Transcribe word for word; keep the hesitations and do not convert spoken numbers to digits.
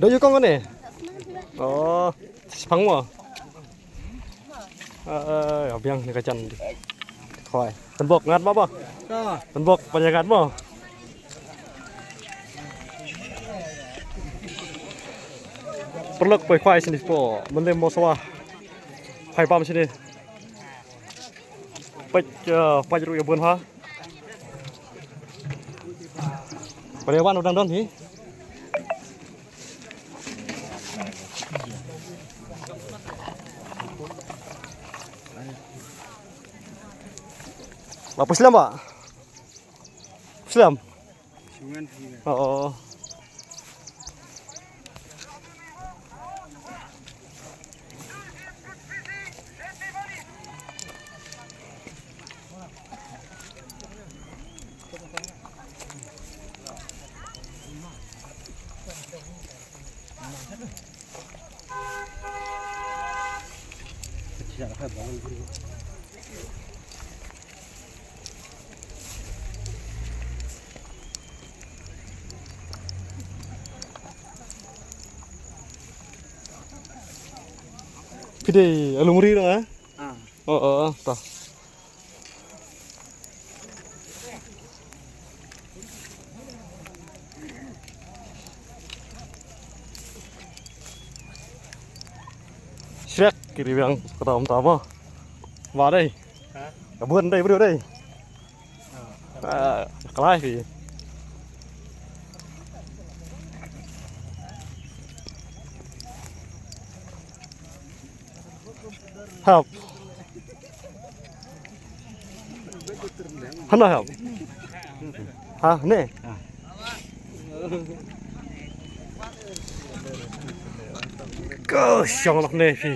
Dei ïa kong kane. Oh, shipang mo. Eh, ïa biang ne ka jan. Khwai. Tynbok ngat ma ba. Tynbok pynïa ngat mo. Paralok poi khwai shane po. Mynlem mo sawa. Khwai pam shane. Peit, eh, peit ruh ïa bun ha. Peit wan u dang don hi. Ba pus lam ba? Pus lam. Oh. Phi dei alumri dong, eh? Ah. Oh, oh, oh, to. Shrek, ki ri biang, kata um tama. Ba dei. Ha? Ka bun dei, bro dei. Ah, kalai phi. Hap. Hana hap. Ha, ne. Ko shong lok ne phi.